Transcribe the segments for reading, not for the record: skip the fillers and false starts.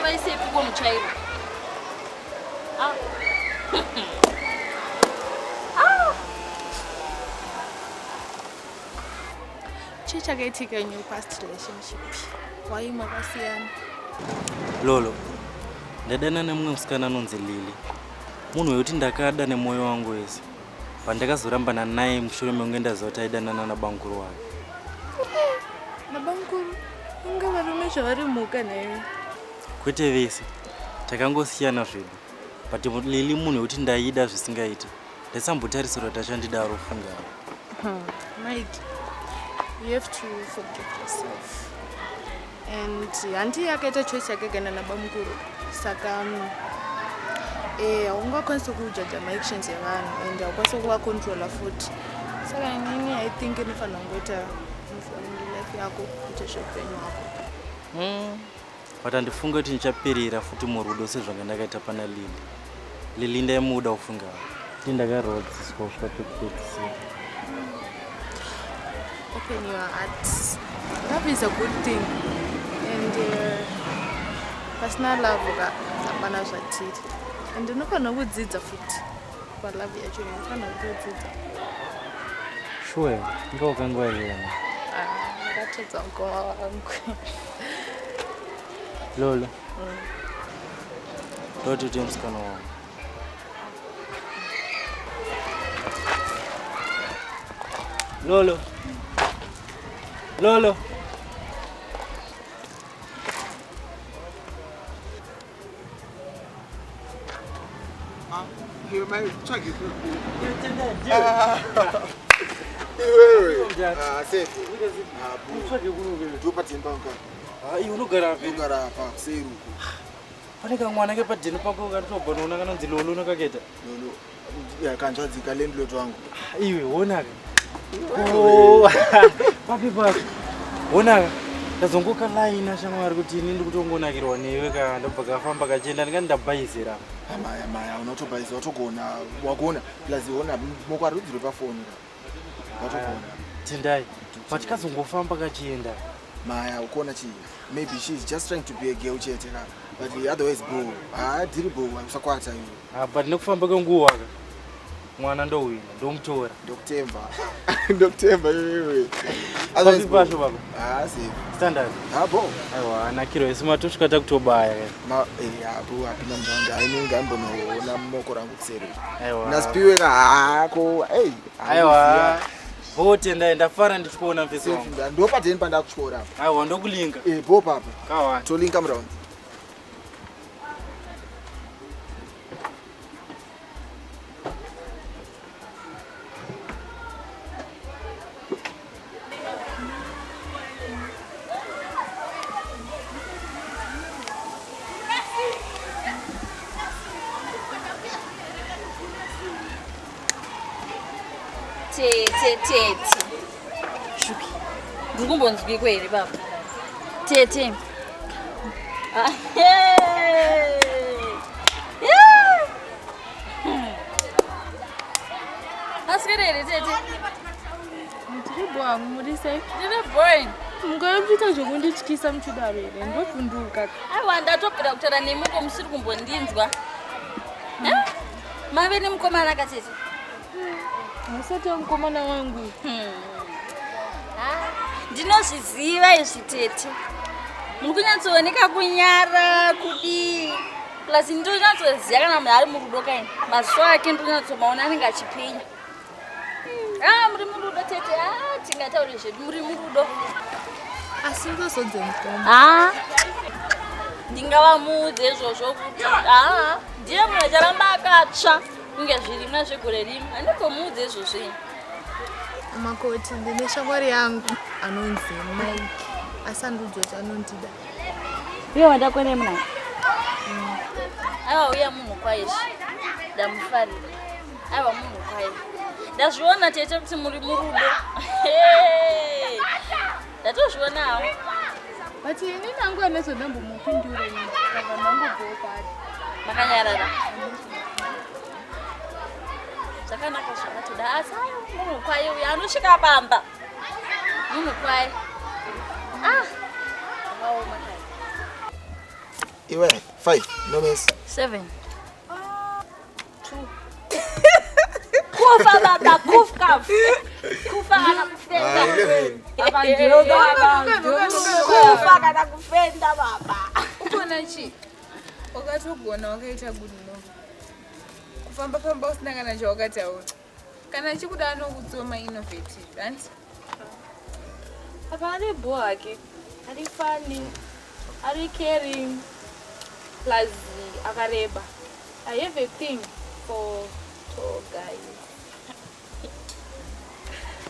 Vaisepi ko mutsvairo? Ah. Ah. Chii chakaitika in your past relationship? Why makasiyana? Lolo, ndadana nemumwe musikana anonzi Lily. Munhu wekuti ndakada nemwoyo wangu wese. Pandakazorambana naye mushure mekunge ndaziva kuti aidanana nabamukuru wake. Nabamukuru? Inga varume zvavari mhuka nhaiwe. Kwete vese, takangosiyana zvedu. But Lily munhu wekuti ndaida zvisingaite. Ndaisambotarisira kuti achandidaro fungai. Mike, you have to forgive yourself. And hanti akaita choice yake akaenda nabamukuru. Saka eh haungakwanisi kujaja maactions evanhu and haukwanisi kuvacontrola futi. Saka inini I think inofanira kungoita move on life yako kuita zveupenyu hwako. But handifunge kuti ndichapirira futi murudo sezvanga ndakaita pana Lily. Lily ndaimuda ufunga. Kuti ndakarwadziswa kusvika pekupedzisira. Open your heart. Love is a good thing. And pasina love ka hapana zvatiri. And unofanira kudzidza futi palove yacho unofanira kutodzidza. Sure, inga wakangwarira. Ah, ndakatodza mukoma wangu. Lolo. Ndotete musikana wangu. Lolo. Lolo. Unogara pane kamwana kepadheni pako katobva noona kanonzi lolo nakaketa kanzvadzi kalandlord wangu iwe wonaka papi papi wonaka ndazongokalaina shamwari kuti ini ndikutongonakirwa newe ka ndobva kafamba kachienda ndingati ndabhaizira maya maya unotobhaiza watogona wagona plus ona moko ari rudziro pafoni ka watogona tendai but kazongofamba kachienda maya ukuona chii maybe she is just trying to be a girl chete ka but otherwise bo haadhiri bo usakwata iwe Ah, but nekufamba kwenguva ka mwana ndowina ndomutora ndokutemba ndokutemba iwewe papi pacho baba ah safe standard ah bo aiwa nakiro isu matosvika takutobaya ma eh apo apinda mutaundi ainenge ambonoona moko rangu kuseri aiwa nasipiwe ka hako ei aiwa votendai ndafara ndichikuona mfesi wangu ndopateni pandakutyora apa aiwa ndokulinka eh bo papa kawa tolinka muraundi Tete tete. Shupi. Ndiri kumbonzwiko here baba? Tete. Ah, hey. Yeah. Aswera here tete? Ndiri bho hangu muri sei? Ndiri bho. Mungave muchiita zvekundityisa muchidaro here? Ndovhunduka. Aiwa ndatopera kutaura nemi ko musiri kumbondinzwa. Eh? Mave nemukomana katete? Musati wemukomana wangu. Ah, ndinozviziva izvi tete. Muri kunyatsooneka kunyara kudii. Plus ndinonyatsoziva kana munhu ari murudo kaini. Maziso ake ndinonyatsomaona anenge achipenya. Ah, muri murudo tete. Ah, tingataure zvedu muri murudo. Asi ndozodze mutombo. Ah. Ndingavamuudze izvozvo kuti ah, ndiye munhu acharamba akatsva kunge zvirimwa zvegore rino. Handimbomuudze izvozvo ini. Makoti ndine shamwari yangu anonzi Mike. Asi andiudza kuti anondida. Uye wandakone muna. Aiwa uya munhu kwaizvi. Ndamufarira. Aiwa munhu kwaizvi. Ndazviona tete kuti muri murudo. Hey! Ndatozvionawo. But ini nangu anezondambomupindura ini. Saka ndangobvawo paari. Makanyarara. Zvakanaka zvakatoda asi aiwa munhu kwaye uya anosvika bamba. Munhu kwaye. Ah! Zvakaoma kai. Iwe 5 no miss. 7. 2. Kufa baba kufa. Kufa kana kufenda. Ah, 11. Kufa kana kufenda baba. Ukona chi? Wakatogona wakaita good move. Kufamba famba usina kana chawakataura. Kana chikuda anokutsoma innovative, hanti? Apa ane bho hake, ari funny, ari caring, plus akareba. I have a thing for tall guys.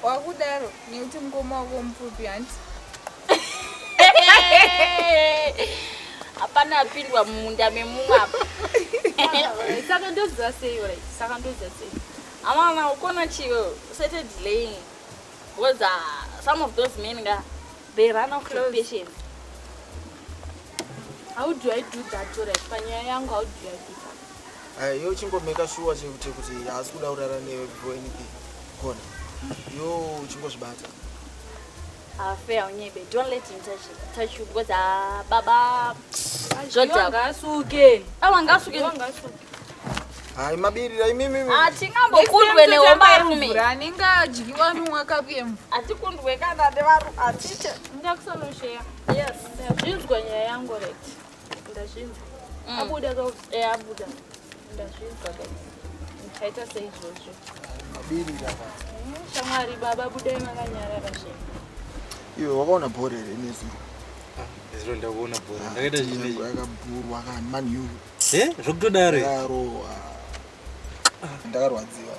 Wakudaro nekuti mukoma wako mupfupi hanti? Hapana apindwa mumunda memumwe apa. Saka ndoziva sei right? Saka ndoziva sei? Amana ukona chiyo usaite delaying because some of those men nga they run off with patience. How do I do that right? Panyaya yangu how do I do that? Ayi yo chingomeka sure chekuti kuti haasi kuda kurara newe before anything. Kona. Yo chingozvibata. Fair unyebe. Don't let him touch you because baba zvodhakwa. Ngasuke. Awa ngasuke. Ngasuke. Hayi mabirira imimi. Hatingambokundwe nehombarume. Anenge adyiwa nomwa kapu yemvura. Hatikundwe kana nevarume hatiche. Ndakusanoshare. Yes. Ndazvinzwa nyaya yangu right. Ndazvinzwa. Abuda ka eh abuda. Ndazvinzwa guys. Ndichaita seizvozvo. Mabirira pa. Shamwari baba budai makanyarara zve. Iwe wakaona bhora here nezuro? Zuro ndakuona bhora. Ndakaita chine. Yakabhurwa kana Man U. Eh, zvokutodaro. Yakarohwa. Ndakarwadziwa.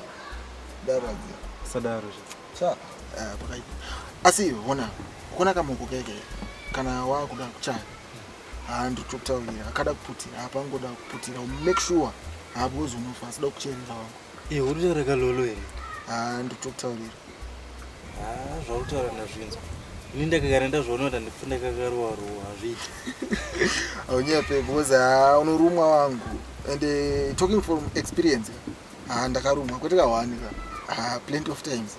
Ndakarwadziwa. Sadaro zve. Cha, pakaipa. Asi iwe ona, ukona kamoko keke kana wakuda kuchaya. Ha ndotokutaurira, akada kuputira, hapangoda kuputira. Make sure hapo uzonofa asida kucherera wangu. Eh, uri kutaura kalolo here? Ha ndotokutaurira. Ah, zvauri ndazvinzwa. Ini ndakagara ndazviona kuti handipfunda kakarowa rowa hazviiti. Haunyepe because ha unorumwa wangu. And talking from experience, ha ndakarumwa kwete kahwani ka. Ha plenty of times.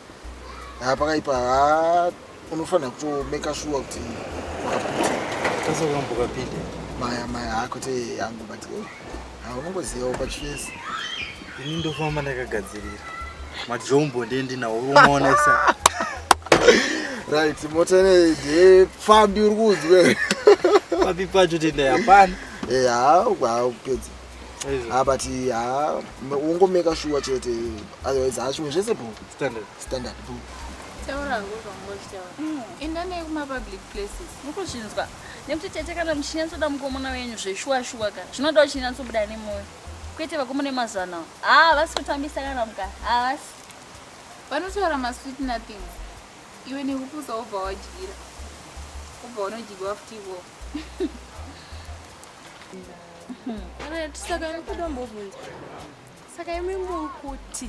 Ha pakaipa ha unofanira kutomeka sure kuti wakaputira. Kasa wakambokapinda. Maya maya hakwete yangu but ha unongozivawo pachifesi. Ini ndofamba ndakagadzirira. Majombo ndiye ndinawo urumaonesa. Right, mota ndefambi uri kuudzwe. Papi pacho tendai hapana. Eh, ha haupedzi. Ha but ha ungomeka sure chete otherwise ha zvimwe zvese bho. Standard. Standard bho. Taura hako zvaungochitaura. Enda naye kuma-public places. Mukuzvinzwa nekuti tete kana muchinyatsoda mukomana wenyu zveshuwa shuwa ka zvinoda uchinyatsobuda nemwoyo kwete vakomana vemazuva anaya havasi kutambisa kana muka havasi. Vanotaura masweet nothings. Iwe nekupusa wobva wadyira. Wobva unodyiwa futi ikoko. Right, saka ndikudombobvunza. Saka imi muri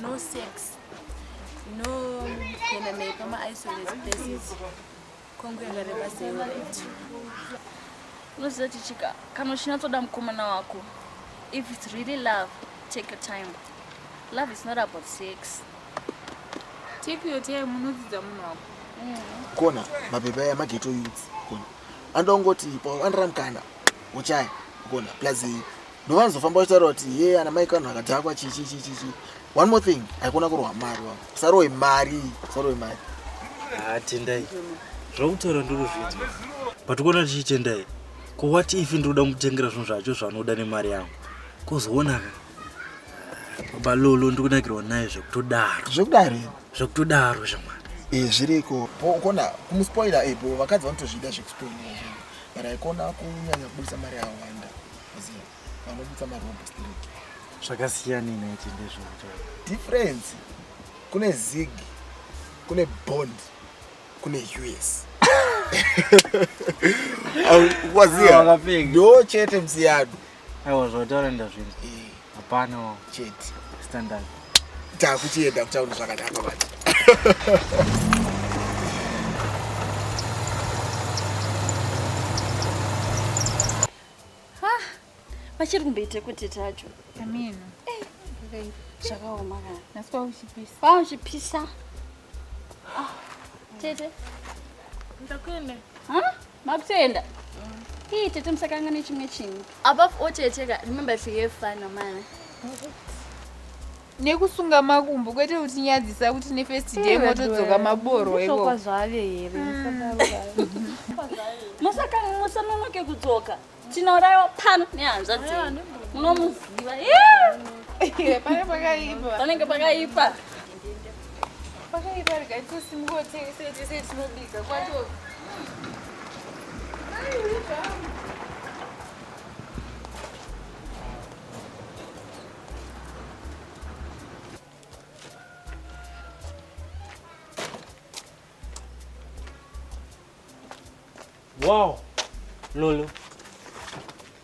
no sex, no kuenda naye pama-isolate places. Kongo yakareba sei right? Unoziva chichika kana uchinyatsoda mukomana wako if it's really love take your time. Love is not about sex. Take your time unodzidza munhu wako. Kona mapepa aya maghetto youths kona. Andongoti pawanira mukana uchaya kona plus ndovanzofamba vachitaura kuti ye ana mai kanhu akadhakwa chi chi chi chi chi. One more thing, haikona kurwa mari wangu. Usarowe mari, usarowe mari. Ah, tendai. Zvakutaura ndiri kuzvinzwa. But kuona tichitendai. Ko what if ndinoda mutengera zvinhu zvacho zvaanoda nemari yangu? Kozoona ka. Baba Lolo ndikunakirwa naye zvekutodaro. Zvekudaro here? Zvekutodaro shamwari. Eh, zviriko. Kona kumuspoila epo vakadzi vanotozvida zvekuspoilira zvinhu. But haikona kunyanya kubudisa mari yakawanda. Uziva, vanobudisa mari robo stereki. Zvakasiyana naye tendai zvekutaura. Difference. Kune zig, kune bond, kune US. Waziya. Wakapfeka. Ndo chete musiyano. Aiwa zvakutaura ndazvinzwa. Eh, Hapana wangu. chete. Standard. Takuchienda kutaura zvakanaka manje. Vachiri kumboite kuti tacho. Amina. Zvakaoma kana. Nhasi kwakuchipisa. Kwauchipisa. Ah, tete. Ndakuenda. Ha? Makutoenda? Ii tete musakanga nechimwe chinhu. Above all tete ka remember to have fun amana. Nekusunga makumbo kwete kutinyadzisa kuti nefirst day motodzoka maborwa ikoko. Zvave here? Musakanga musanonoke kudzoka. Tinourayiwa pano nehanzvadzi yenyu. Munomuziva. Pane pakaipa. Panenge pakaipa. Pakaipa regai tosimuka tese tese tinobika kwato. Wow, Lolo,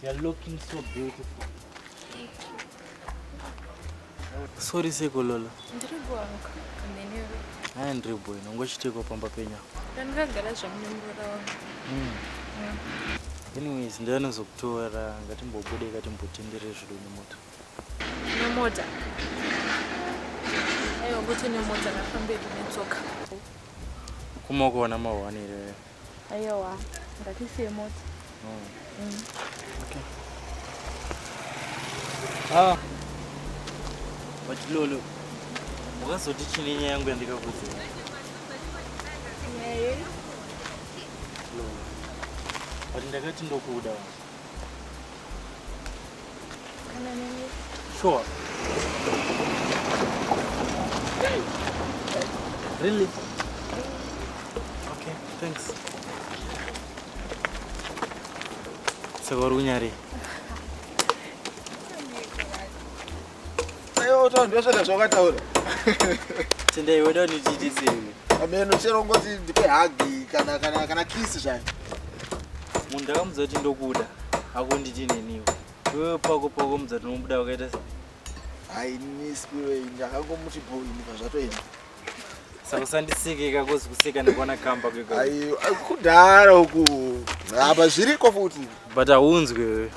you're looking so beautiful. Sorry seko Lolo. Ndiri bwangu. Nenewe. Aya ndiri boy, nongochiteko pamba penya. Ndakagara zvangu nemuroora wangu. Anyways, ndanozokutora ngatimbobude katimbotendere zvido nemota. Nemota. Aiwa kuti nemota ngafambe netsoka. Kuma kuona mahwani here. Aiwa, ngatisiye mota. Okay. Ah. But Lolo, wakazoti chine nyaya yangu yandikakuudza. Lolo. But ndakati ndokuda. Kana neni. Sure. Really? Okay, thanks. Saka uri kunyarei? Aiwa utaura ndosveda zvawakataura. Tendai weda undichiitise iwe. Ameno chero ngoti ndipe hagi kana kana kana kiss zvayo. Munhu ndakamudza kuti ndokuda akunditi neniwo. Iwewe pako pako mudza tinomuda wakaita sei? Haini spiwe ndakangomuti bho ini pazvatoenda. Saka usandiseke kakozi kuseka ndikuona kamba kwega. Ai kudhara uku. Apa zviriko futi. But haunzwi wewe.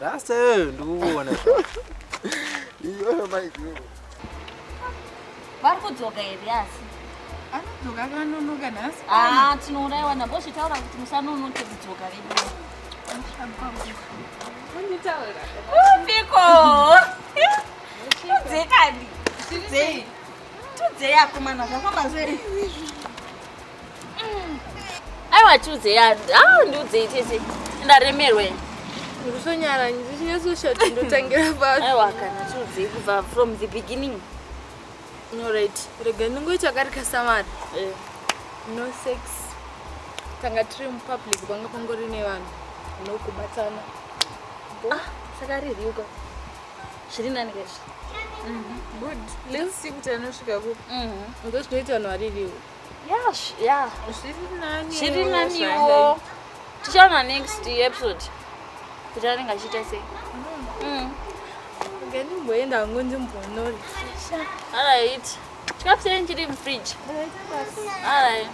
Rasta wewe ndikukuona. Iyoyo Mike. Vari kudzoka here asi? Anodzoka akanonoka nhasi. Ah, tinourayiwa ndambozvitaura kuti musanonoke kudzoka vedu. Unditaura. Upiko. Tudzekani. Sei? Tudzei akomana zvafamba sei? Aiwa tudzei ah ndiudzei tete. Ndaremerwe. Ndikutonyara ndichinyatsosha ndotangira papi. Aiwa kana tudzei kubva from the beginning. Alright, rega ndingoita kari kasamari. Eh. No sex. Tanga tiri mupublic panga pangori nevanhu. No kubatana. Ah, saka ririuka. Zviri nani kaizvi. Good. Let's see kuti anosvika kupi. Ndozvinoita vanhu variriwo. Yeah, yeah. Zviri nani. Zviri naniwo. Tichaona next episode. Kuti anenge achiita sei. Rega ndimboenda hangu ndimbonorefresha. Alright. Chikafu chenyu chiri mufridge. Alright.